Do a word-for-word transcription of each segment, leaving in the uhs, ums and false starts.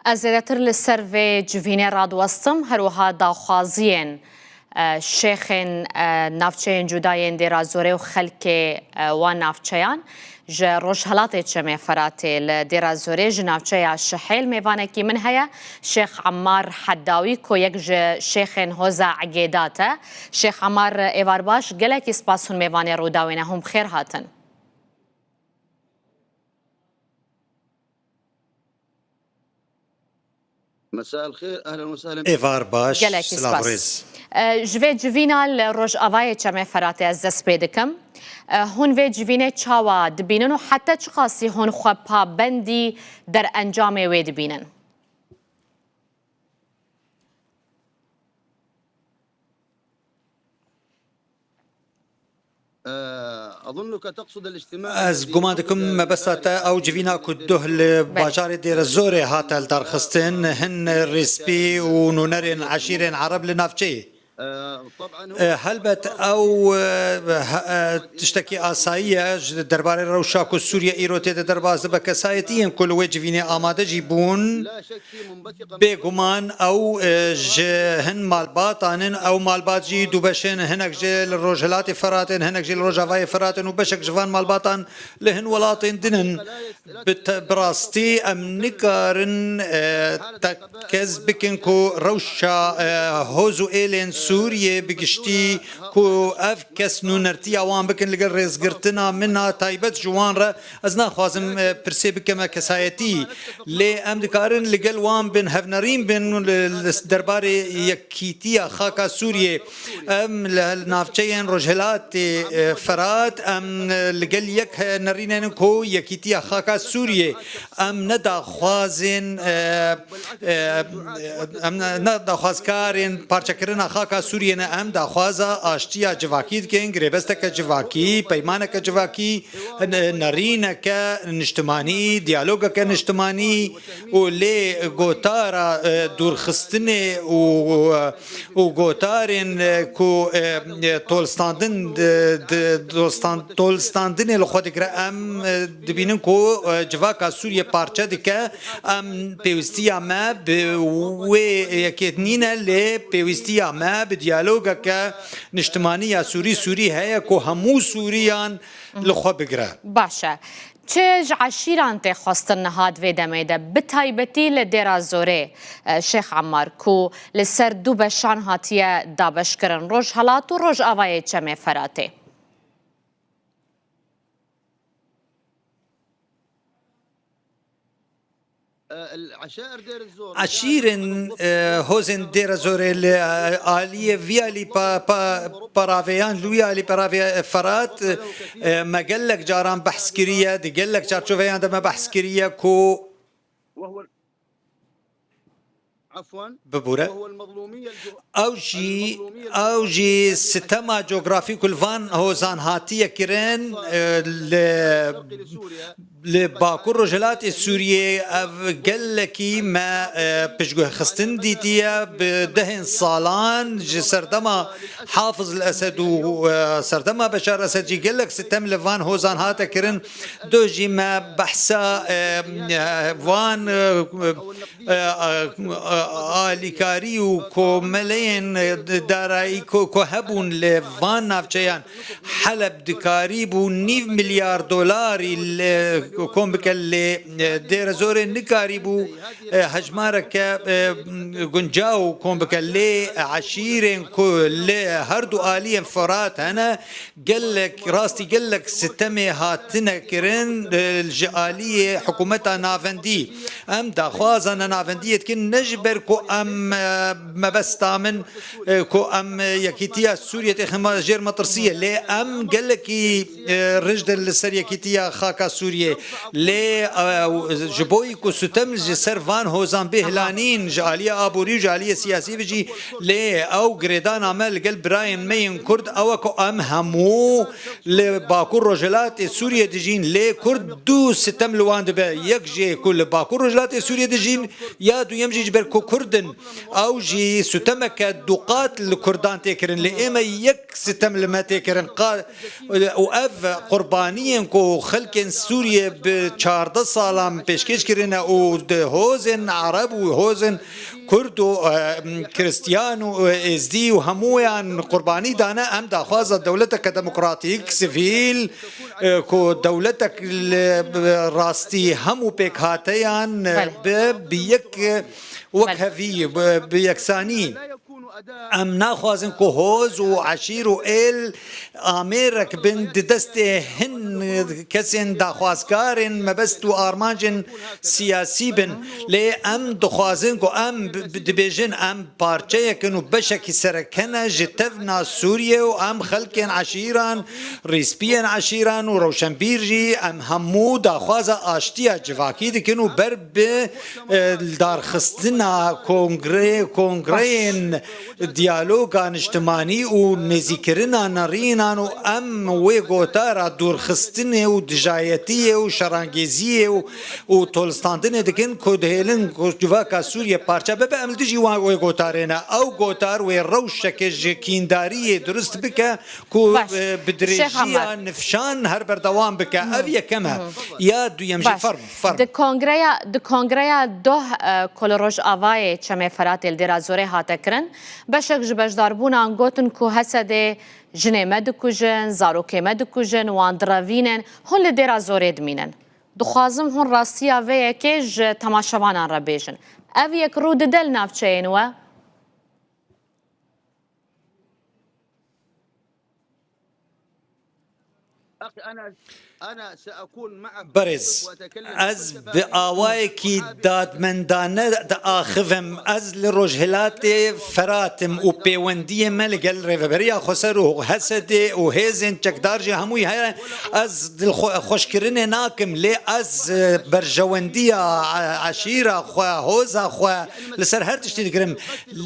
Ez zêdetir li ser vê civînê radiwestim, her wiha daxwaziyên, e, şêxên, e, navçeyên cuda yên Dêra Zorê û xelkê, e, wan navçeyan ji Rojhelatê Çemê Feratê li Dêra Zorê ji navçeya Şihêl mêvanekî min heye, Şêx Emmar Hedawî ku yek ji şêxên Hoza Egêdat e. Şêx Emmar, êvar baş, gelekî spas hûn mêvanê Rûdawê ne, hûn bi xêr hatin. مساء الخير، أهلًا وسهلًا. Êvar baş, Gelekî silav spas. Rêz. E, ji vê civîna li Rojavayê Çemê Feratê ez dest pê dikim. E, hûn vê civînê çawa dibînin û heta çiqasî hûn xwe pabendî derencamê wê dibînin? Ez guman dikim mebesta te ew civîna ku duh li Belê. bajarê Dêrezorê hate lidarxistin, hin rêspî û nûnerên eşîrên Ereb li navçeyê. E, helbet ew, e, he-, e, tiştekî asayî ye. Ji derbarê rewşa ku Sûriye îro tê de derbas dibe, kesayetiyên ku li wê civînê amade jî bûn, Bêguman ew, e, ji hin malbatan in. Ew malbat jî du beş in. Hinek jê li Rojhilatê Firat in, hinek jî li Rojavayê Firat in û beşek ji van malbatan li hin welatên din in. Bi te-, bi rastî em nikarin, e, tekez bikin ku rewşa, e, hoz û êlên Sûriyê bi giştî ku ev kes nûnertiya wan bikin li gel rêzgirtina min a taybet ji wan re. Ez naxwazim, e, pirsê bikeme kesayetî, lê em dikarin li gel wan bin, hevnerîn bin li, li derbarê yekîtiya xaka Sûriyê. Em li, li navçeyên Rojhilatê, e, Firat, em, e, li gel yek he-, nerînên ku yekîtiya xaka Sûriyê. Em ne daxwazên, e, e, em ne, ne daxwazkarên parçekirina xaka Sûriyê ne, em daxwaza aştiya civakî dikin, girêbesteke civakî, peymaneke civakî, n-, nerîneke niştimanî, diyalogeke niştimanî û lê gotara, e, dûrxistinê û, û gotarên, e, ku, e, e, tolstandin di, di, dostan-, tolstandinê li xwe digire. Em, e, dibînin ku, e, civaka Sûriyê parçe dike. Em pêwîstiya me bi wê yekê nîne, lê pêwîstiya me bi diyalogeke niştimanî ya Sûrî, Sûrî heye ku hemû Sûriyan li xwe bigire. Baş e. Çi ji eşîran tê xwestin niha di vê demê de, bi taybetî li Dêra Zorê, e, Şêx Emmar, ku li ser du beşan hatiye dabeşkirin, Rojhelat û Rojavayê Çemê Feratê? Eşîrên, e, hozên Dêrezorê li, e, aliyê vî alî pa-, pa-, paravêyan, li wî alî paravê Ferat, e, me gelek caran behs kiriye, di gelek çarçoveyan de me behs kiriye ku Bibûre. Ew jî, ew jî sitema cografî ku li van hozan hatiye kirin, e, li, li Bakur Rojhilatê Sûriyê ev gelekî me, e, piştguhxistin dîtiye. Bi dehên salan ji serdema Hafiz el Esed û, e, serdema Beşar Esed jî gelek sitem li van hozan hate kirin. Do jî me behsa, e, e, van, e, e, e, alîkarî û komeleyên, e, darayî ku, ku hebûn li van navçeyan. Heleb dikarîbû nîv milyar dolarî li, kom bike, lê, e, Dêrezorê nikarîbû, e, hejmareke, e, guncaw kom bike. Lê eşîrên ku li her du aliyên Firat hene, gelek, rastî gelek sitemê hatine kirin, e, ji aliyê hikûmeta navendî. Em daxwaza nenavendiyê dikin, ne ji ber ku em, e, mebesta min, e, ku em, e, yekîtiya Sûriyê têxin jêr metirsiyê, lê em gelekî, e, rij din li ser yekîtiya xaka Sûriyê. Lê, e, ji bo ku sitem ji ser van hozan bê hilanîn, ji aliyê aborî û ji aliyê siyasî ve jî, lê ew girêdana me li gel birayên me yên Kurd ew e ku em hemû li Bakur Rojhilatê Sûriyê dijîn, lê Kurd du sitem li wan dibe. Yek jê ku li Bakur Rojhilatê Sûriyê dijîn, ya duyem jî ji ber ku Kurd in, ew jî sitemeke duqat li Kurdan tê kirin. Lê ême yek sitem li me tê kirin. Qa-, û ev qurbaniyên ku xelkên Sûriyê bi çardeh salan pêşkêş kirine û di hozên Ereb û hozên Kurd û, e, Kristiyan û, e, Êzdî û hemûyan qurbanî dane, em daxwaza dewleteke demokratîk, sivîl, e, ku dewletek li rastî hemû pêkhateyan, e, Belê. Bi, bi yek, e, wek Belê. Hevî, bi, bi yeksanî. Em naxwazin ku hoz û eşîr û êl amêrek bin di destê hin kesên daxwazkarên mebest û armancên siyasî bin. Lê em dixwazin ku em bi-, bi-, dibêjin em parçeyek in û beşekî sereke ne ji tevna Sûriyê û em xelkên eşîran, rîspiyên eşîran û rewşenbîr jî em hemû daxwaza aştiya civakî dikin û ber bi, e, darxistina kongre-, kongreyên diyaloga niştimanî û nêzîkirina nerînan û em wê gotara dûrxistinê û dijayetiyê û şerangêziyê û, û tolistandinê dikin ku dihêlin ku civaka Sûriye parçe bibe, em li dijî wan wê gotarê ne. Ew gotar wê rewşeke ji kîndariyê durust bike ku, Baş. e, bi Şêx dirêjiya Ammar. Nifşan her berdewam bike. Ev yekem e. Ya duyem jî Baş. Ferm, ferm. Di kongreya, di kongreya doh, e, ku li Rojavayê Çemê Feratê li Dêra Zorê hate kirin, beşek ji beşdarbûnan gotin ku Hesedê jinê me dikujin, zarokê me dikujin, wan direvînin, hûn li Dêra Zorê dimînin. Dixwazim hûn rastiya vê yekê ji temaşevanan re bêjin. Ev yek rû dide li navçeyên we? Berêz, ez bi awayekî dadmendane diaxivim. Ez li Rojhilatê Ferat im û pêwendiyê me li gel Rêveberiya Xweser û Hesedê û hêzên çekdar jî hemûyî heye. Ez dilxwe-, xweşkirinê nakim, lê ez, e, berjewendiya, e, eşîra xwe, hoza xwe li ser her tiştî digirim.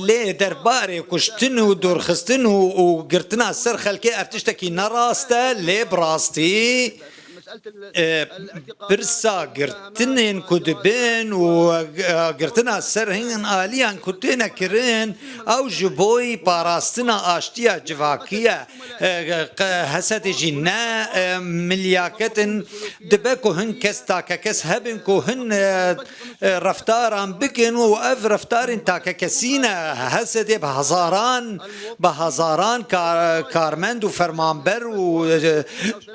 Lê derbarê kuştin û dorxistin û, û girtina ser xelkê ev tiştekî ne rast e, lê bi rastî, e, pirsa girtinên ku dibin û, e, girtina ser hin aliyan ku têne kirin, ew ji boy parastina aştiya civakî ye. E, qe-, Hesedê jî ne, e, milyaket in. Dibe ku hin kes takekes hebin ku hin, e, e, reftaran bikin û ev reftarên takekesî ne. Hesedê bi hezaran, bi hezaran kar-, karmend û fermanber û, e,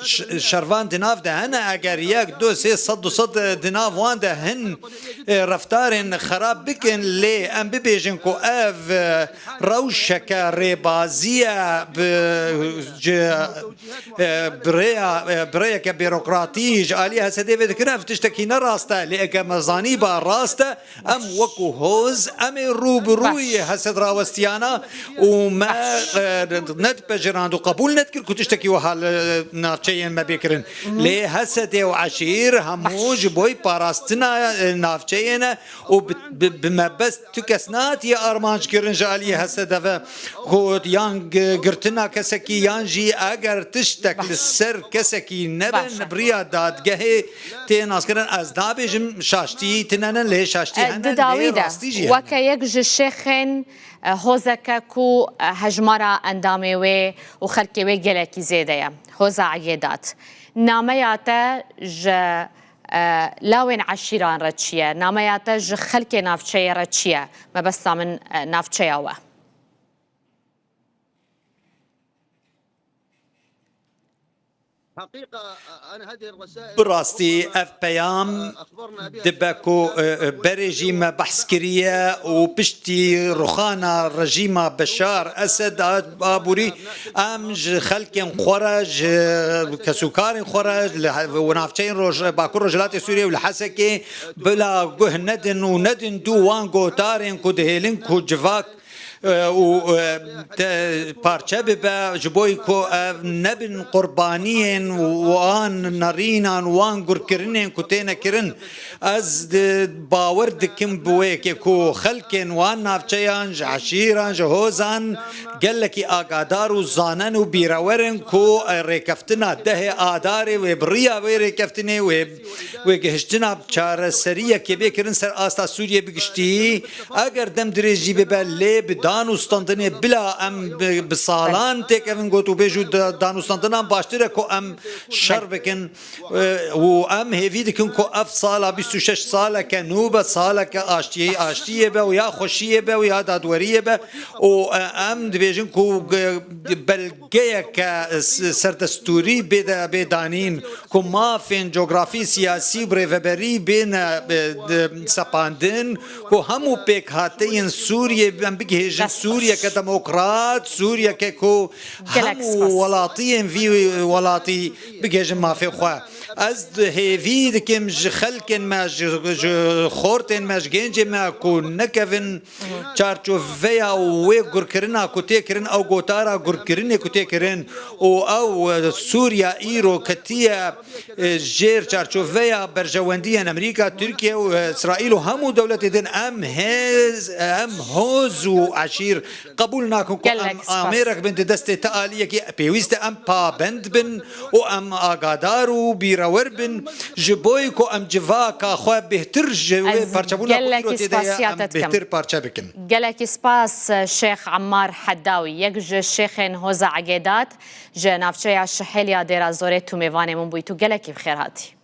ş-, şervan di nav de hene. Eger yek, du, sê sed, du sed di nav wan de hin, e, reftarên xerab bikin, lê em bibêjin ku ev, e, rewşeke rêbazî ye bi, ji, e, bi rêya, e, bi rêyeke bîrokratî ji aliyê Hesedê vê dikin, ev tiştekî ne rast e. Lê eger me zanîba rast e, em wekû hoz, em ê rû bi rûyê Baş. Hesed rawestiyana û me, Baş. e, nedipejirand û qebûl nedikir ku tiştekî wiha li navçeyên me bê kirin. Lê Hesedê û eşîr hemû Baş. Ji boy parastina, e, navçeyê ne û bi, bi, bi mebest tu kes nehatiye armanc kirin ji aliyê Hesedê ve ku yan gi-, girtina kesekî yan jî eger tiştek Baş. Li ser kesekî nebe Baş. Bi riya dadgehê tê naskirin. Ez nabêjim şaştî tine ne, lê şaştî E, hene, di dawî lê de, rastî jî hene. Weke yek ji şêxên, e, hozeke ku, e, hejmara endamê wê û xelkê wê gelekî zêde ye. Hoza Eyêdat. Nameya te ji, e, lawên eşîran re çi ye? Nameya te ji xelkê navçeyê re çi ye? Mebesta min, e, navçeya we. Bi rastî ev peyam dibe ku, e, e, berê jî me behs kiriye û piştî ruxana rejîma Beşar Esed a, aborî, em ji xelkên xwe re, ji kesûkarên xwe re, li he-, û navçeyên roj-, Bakur Rojhilatê Sûriyê û li Hesekê bila guh nedin û nedin dû wan gotarên ku dihêlin ku civak e, û, e, te parçe bibe, ji bo ku ev nebin qurbaniyên wan nerînan, wan gurkirinên ku têne kirin. Ez di, bawer dikim bi wê yekê ku xelkên wan navçeyan, ji eşîran, ji hozan gelekî agadar û zanen û bîrewer in ku, e, rêkeftina dehê Adarê wê bi riya wê rêkeftinê wê, wê gihiştina çareseriyekê bê kirin ser asta Sûriyê bi giştî. Eger dem dirêjî bibe, lê bi dan û standinê bila em bi, bi salan têkevin, got û bêj û da-, dan û standinan baştir e ku em şer bikin. E, û em hêvî dikin ku ev sala bîst û şeş saleke nû be, saleke aştiyê, aştiyê be û ya xweşiyê be û ya dadweriyê be. Û, e, em dibêjin ku, e, belgeyeke s-, serdestûrî bê de, bê danîn, ku mafên cografî, siyasî û birêveberî bêne, e, de, sepandin, ku hemû pêkhateyên Sûriyê em bigihêjin Sûriyeke demokrat, Sûriyeke ku hemû welatiyên vî welatî bigihêjin mafê xwe. Ez di hêvî dikim ji xelkên me, ji, ji xortên me, ji gencên me ku nekevin çarçoveya wê gurkirina ku tê kirin, ew gotara gurkirinê ku tê kirin û ew, e, Sûriya îro ketiye, e, jêr çarçoveya berjewendiyên Amerîka, Tirkiye û, e, Îsraîl û hemû dewletê din. Em hêz, em hoz û eşîr qebûl nakin ku em amêrek bin di destê ti aliyekî. Pêwîst e em pabend bin û em agadar û bîrewer bin, ji bo ku em civaka xwe bêhtir ji wê parçebûna ku îro tê de ye, em bêhtir parçe bikin. Gelekî spas, Şêx Emmar Hedawî, yek ji şêxên Hoza Egêdat, ji navçeya Şihêl ya Dêra Zorê tu mêvanê min bûyî. Tu gelekî bi xêr hatî.